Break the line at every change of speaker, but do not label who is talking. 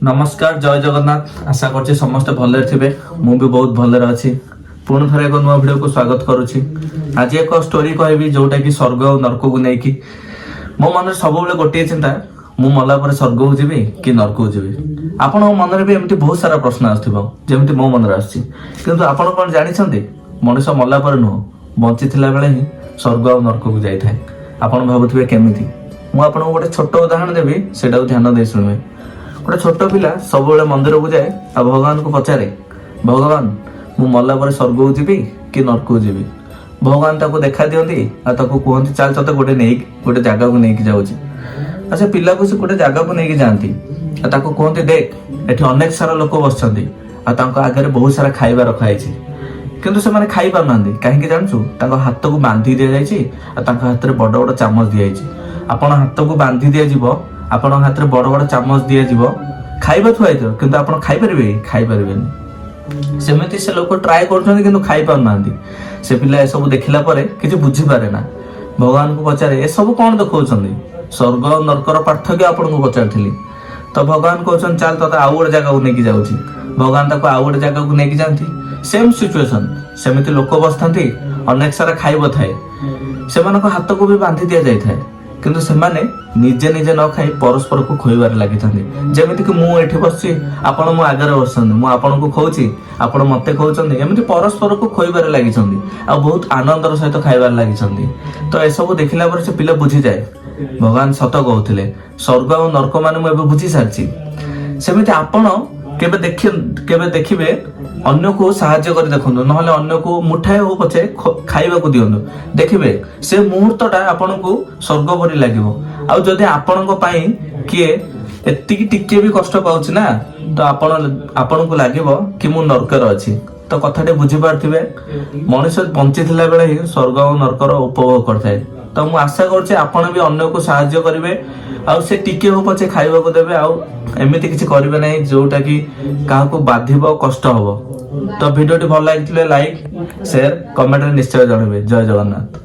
ନମସ୍କାର, ଜୟ ଜଗନ୍ନାଥ। ଆଶା କରୁଛି ସମସ୍ତେ ଭଲରେ ଥିବେ। ମୁଁ ବି ବହୁତ ଭଲରେ ଅଛି। ପୁଣି ଥରେ ଏକ ନୂଆ ଭିଡ଼ିଓକୁ ସ୍ୱାଗତ କରୁଛି। ଆଜି ଏକ ଷ୍ଟୋରି କହିବି, ଯୋଉଟା କି ସ୍ୱର୍ଗ ଆଉ ନର୍କକୁ ନେଇକି। ମୋ ମନରେ ସବୁବେଳେ ଗୋଟିଏ ଚିନ୍ତା, ମୁଁ ମଲା ପରେ ସ୍ୱର୍ଗକୁ ଯିବି କି ନର୍କକୁ ଯିବି? ଆପଣଙ୍କ ମନରେ ବି ଏମିତି ବହୁତ ସାରା ପ୍ରଶ୍ନ ଆସୁଥିବ, ଯେମିତି ମୋ ମନରେ ଆସୁଛି। କିନ୍ତୁ ଆପଣ କ'ଣ ଜାଣିଛନ୍ତି, ମଣିଷ ମଲା ପରେ ନୁହଁ, ବଞ୍ଚିଥିଲା ବେଳେ ହିଁ ସ୍ୱର୍ଗ ଆଉ ନର୍କକୁ ଯାଇଥାଏ। ଆପଣ ଭାବୁଥିବେ କେମିତି? ମୁଁ ଆପଣଙ୍କୁ ଗୋଟେ ଛୋଟ ଉଦାହରଣ ଦେବି, ସେଇଟାକୁ ଧ୍ୟାନ ଦେଇ ଶୁଣିବେ। ଗୋଟେ ଛୋଟ ପିଲା ସବୁବେଳେ ମନ୍ଦିରକୁ ଯାଏ ଆଉ ଭଗବାନଙ୍କୁ ପଚାରେ, "ଭଗବାନ, ମୁଁ ମଲା ପରେ ସ୍ୱର୍ଗକୁ ଯିବି କି ନର୍କକୁ ଯିବି?" ଭଗବାନ ତାକୁ ଦେଖା ଦିଅନ୍ତି ଆଉ ତାକୁ କୁହନ୍ତି, "ଚାଲ, ତତେ ଗୋଟେ ଜାଗାକୁ ନେଇକି ଯାଉଛି।" ଆଉ ସେ ପିଲାକୁ ସେ ଗୋଟେ ଜାଗାକୁ ନେଇକି ଯାଆନ୍ତି ଆଉ ତାକୁ କୁହନ୍ତି, "ଦେଖ, ଏଠି ଅନେକ ସାରା ଲୋକ ବସିଛନ୍ତି ଆଉ ତାଙ୍କ ଆଗରେ ବହୁତ ସାରା ଖାଇବା ରଖାହେଇଛି। କିନ୍ତୁ ସେମାନେ ଖାଇ ପାରୁନାହାନ୍ତି। କାହିଁକି ଜାଣିଛୁ? ତାଙ୍କ ହାତକୁ ବାନ୍ଧି ଦିଆଯାଇଛି ଆଉ ତାଙ୍କ ହାତରେ ବଡ ବଡ ଚାମଚ ଦିଆଯାଇଛି। ଆପଣ ହାତକୁ ବାନ୍ଧି ଦିଆଯିବ, ଆପଣଙ୍କ ହାତରେ ବଡ ବଡ ଚାମଚ ଦିଆଯିବ, ଖାଇବା ଥୁଆ ହେଇଥିବ, କିନ୍ତୁ ଆପଣ ଖାଇପାରିବେ କି? ଖାଇପାରିବେନି। ସେମିତି ସେ ଲୋକ ଟ୍ରାଏ କରୁଛନ୍ତି, କିନ୍ତୁ ଖାଇ ପାରୁନାହାନ୍ତି। ସେ ପିଲା ଏସବୁ ଦେଖିଲା ପରେ କିଛି ବୁଝିପାରେ ନା। ଭଗବାନଙ୍କୁ ପଚାରେ, "ଏସବୁ କଣ ଦେଖାଉଛନ୍ତି? ସ୍ୱର୍ଗ ଆଉ ନର୍କର ପାର୍ଥକ୍ୟ ଆପଣଙ୍କୁ ପଚାରିଥିଲି।" ତ ଭଗବାନ କହୁଛନ୍ତି, "ଚାଲ, ତତେ ଆଉ ଗୋଟେ ଜାଗାକୁ ନେଇକି ଯାଉଛି।" ଭଗବାନ ତାକୁ ଆଉ ଗୋଟେ ଜାଗାକୁ ନେଇକି ଯାଆନ୍ତି। ସେମ୍ ସିଚୁଏସନ, ସେମିତି ଲୋକ ବସିଥାନ୍ତି, ଅନେକ ସାରା ଖାଇବା ଥାଏ, ସେମାନଙ୍କ ହାତକୁ ବି ବାନ୍ଧି ଦିଆଯାଇଥାଏ, କିନ୍ତୁ ସେମାନେ ନିଜେ ନିଜେ ନ ଖାଇ ପରସ୍ପରକୁ ଖୋଇବାରେ ଲାଗିଥାନ୍ତି। ଯେମିତିକି ମୁଁ ଏଠି ବସିଛି, ଆପଣ ମୋ ଆଗରେ ବସିଛନ୍ତି, ମୁଁ ଆପଣଙ୍କୁ ଖୋଉଛି, ଆପଣ ମତେ ଖୋଉଛନ୍ତି। ଏମିତି ପରସ୍ପରକୁ ଖୋଇବାରେ ଲାଗିଛନ୍ତି ଆଉ ବହୁତ ଆନନ୍ଦର ସହିତ ଖାଇବାରେ ଲାଗିଛନ୍ତି। ତ ଏସବୁ ଦେଖିଲା ପରେ ସେ ପିଲା ବୁଝିଯାଏ, ଭଗବାନ ସତ କହୁଥିଲେ। ସ୍ୱର୍ଗ ଆଉ ନର୍କ ମାନେ ମୁଁ ଏବେ ବୁଝି ସାରିଛି। ସେମିତି ଆପଣ କେବେ ଦେଖିବେ, ଅନ୍ୟକୁ ସାହାଯ୍ୟ କରି ଦେଖନ୍ତୁ, ନହେଲେ ଅନ୍ୟକୁ ମୁଠାଏ ହଉ ପଛେ ଖାଇବାକୁ ଦିଅନ୍ତୁ। ଦେଖିବେ, ସେ ମୁହୂର୍ତ୍ତଟା ଆପଣଙ୍କୁ ସ୍ୱର୍ଗ ପରି ଲାଗିବ। ଆଉ ଯଦି ଆପଣଙ୍କ ପାଇଁ କିଏ ଏତିକି ଟିକେ ବି କଷ୍ଟ ପାଉଛି ନା, ତ ଆପଣଙ୍କୁ ଲାଗିବ କି ମୁଁ ନର୍କରେ ଅଛି। ତ କଥାଟି ବୁଝିପାରୁଥିବେ, ମଣିଷ ବଞ୍ଚିଥିଲା ବେଳେ ହିଁ ସ୍ୱର୍ଗ ଆଉ ନର୍କର ଉପଭୋଗ କରିଥାଏ। ତ ମୁଁ ଆଶା କରୁଛି, ଆପଣ ବି ଅନ୍ୟକୁ ସାହାଯ୍ୟ କରିବେ ଆଉ ସେ ଟିକେ ହଉ ପଛେ ଖାଇବାକୁ ଦେବେ ଆଉ ଏମିତି କିଛି କରିବେ ନାହିଁ ଯୋଉଟା କି କାହାକୁ ବାଧିବ, କଷ୍ଟ ହବ। ତ ଭିଡ଼ିଓଟି ଭଲ ଲାଗିଥିଲେ ଲାଇକ୍, ସେୟାର, କମେଣ୍ଟରେ ନିଶ୍ଚୟ ଜଣାଇବେ। ଜୟ ଜଗନ୍ନାଥ।